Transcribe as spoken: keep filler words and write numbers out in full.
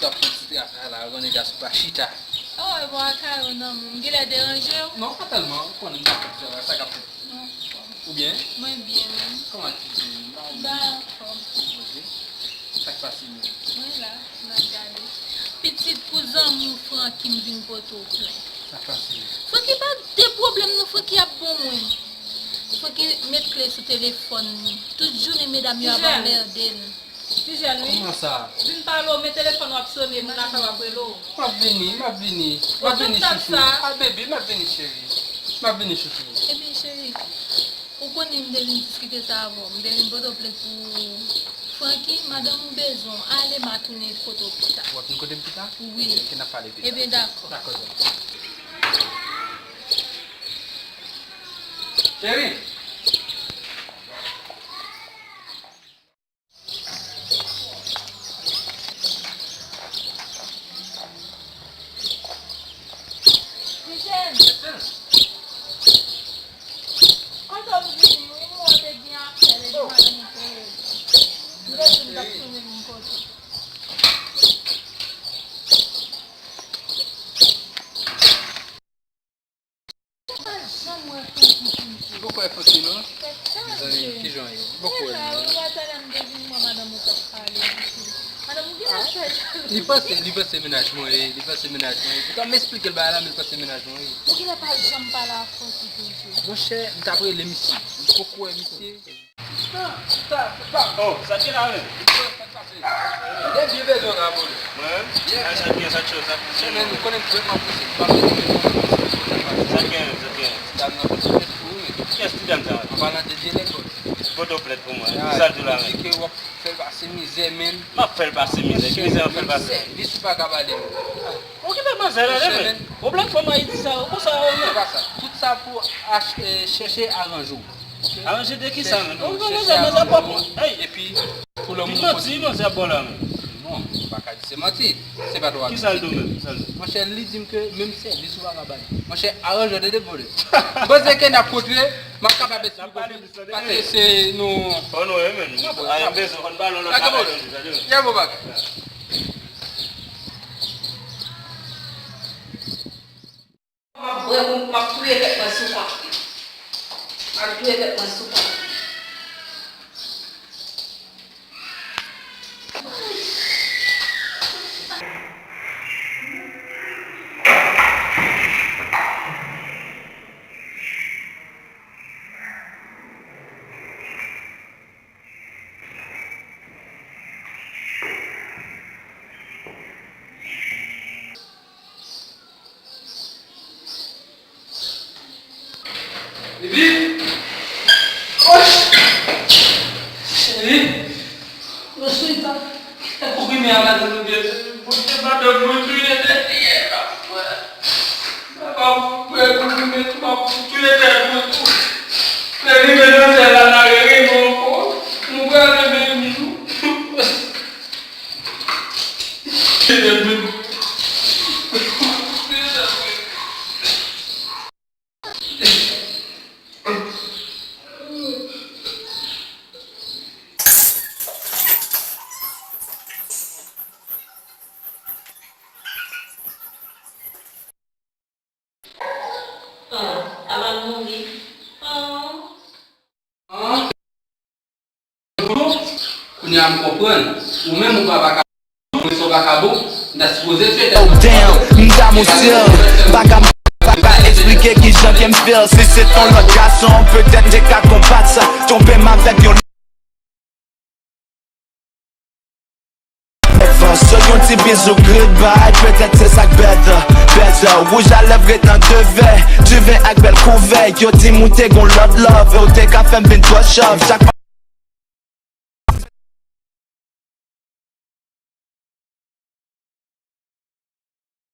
Ap fè ti travay la, ou konnen gason pa chita. Oh, e bò a kay ou nan, m genlè deranje w? Non, pa tèlman, ou konnen m pa fè travay, sa k ap fèt? Non. Ou byen? Mwen byen, wi. Kòman ti fi? Ba anfòm. Manje? Sa k pase menm? Mwen la, m ap gade. Pitit, pou zanmi w Francky m vin pote w plent. Sa k pase? Francky pa de pwoblèm non, Francky ap bon mwen. Francky met kle sou telefòn li. Tout jounen medam yo ap anmède l. Ti jèn, wi. Kòman sa? Vin pale w, men telefòn w ap sone, moun lakay w ap rele w. M ap vini, m ap vini. M ap vini, chouchou. Ah, baby, m ap vini, cheri. M ap vini, chouchou. Ebyen, cheri, ou konnen m te vin diskite sa avè w. M te vin pote w plent pou Francky, madanm ou bezwen w. Ale, m a tounen kote w pita. W ap vin kote m pita? Wi. Ok, n ap pale pita. Ebyen, dakò. Dakò, zòt. Cheri! Ti jèn. Kote w vini wi, m wè w te gen afè, lè di madanm ou te rele. M te di m t ap tounen vin kote w. Poko wè Francky non. Mezanmi, kijan w ye? Poko wè l non. Li panse, li panse mennaj mwen ye, li panse mennaj mwen ye. Poutan m esplike l bagay la, men li panse mennaj mwen ye. Monchè, m t ap rele misye. M poko wè misye. Oh, sa ki la menm? Sa k pase? Mwen menm? Yes. Ah, sa k gen, sa k cho, sa k cho. Chè, men, ou konnen m vrèman prese, m pa vle gen menm prese, sa k pase? Sa k gen, sa k gen. Ti dam nan pote plent pou ou, men. Kiyès ti dam sa? An palan de Dyelèn, bòs. Pote plent pou mwen. Ah, sa l di la menm? Di ke w ap fè l pase mizè, men. M ap fè l pase mizè. Ki mizè m ap fè l pase? Sèvis ou pa ka ba li. Okipe manzè la, men. Pwoblèm fanm Ayiti sa yo, konsa yo ye. Se pa sa. Tout sa pou ach-, eh, chèche aranje w. Aranje de ki sa, men? Bon, bon, manzè, manzè pwòp. Epi, pou lòm ou manti, manzè ap bò la, men. Non, ou pa ka di se manti. Se pa dwa. Ki sa l di w menm? Ki sa l di w? Monchè, li di m ke menm sèvis ou pa ka ba li. Monchè, aranje w de de vole. M panse ke n ap kontre, m ap kapab esplike w. Paske se nou. Fò nou, men. Fò n ba l yon lòt bagay. Tande, men. Yon bon bagay. M ap bwè pou m ap touye tèt mwen sou kont li. M ap touye tèt mwen sou kont li. Bibi! Woy! Cheri! Rosita! Kite konprime a madanm ou byen. Bondye madanm mwen touye tèt li ye, papa. Papa, frè, konprime tou, papa, touye tèt mwen tou. Lè rive nan sèl la, n a reyini ankò. Nou pral leve yon jou. Ah, Amal mouri. Ah. An. Kounye a m konprann. Ou menm ou pa vakabon, mwen se yon vakabon, m ta sipoze tye tèt mwen. Oh damn, m damou still. Pa ka, pa ka eksplike kijan ke m feel. Si se t yon lòt gason, petèt m te ka konbat sa. Twonpe m avèk yon So yon ti bizou goodbye, petèt se sa k better, better. Wouj a lèv ret nan de vè, diven ak bèl kouvè. Yo di m ou te gon lòt love, e w te ka fè m vin twò chòv. Chak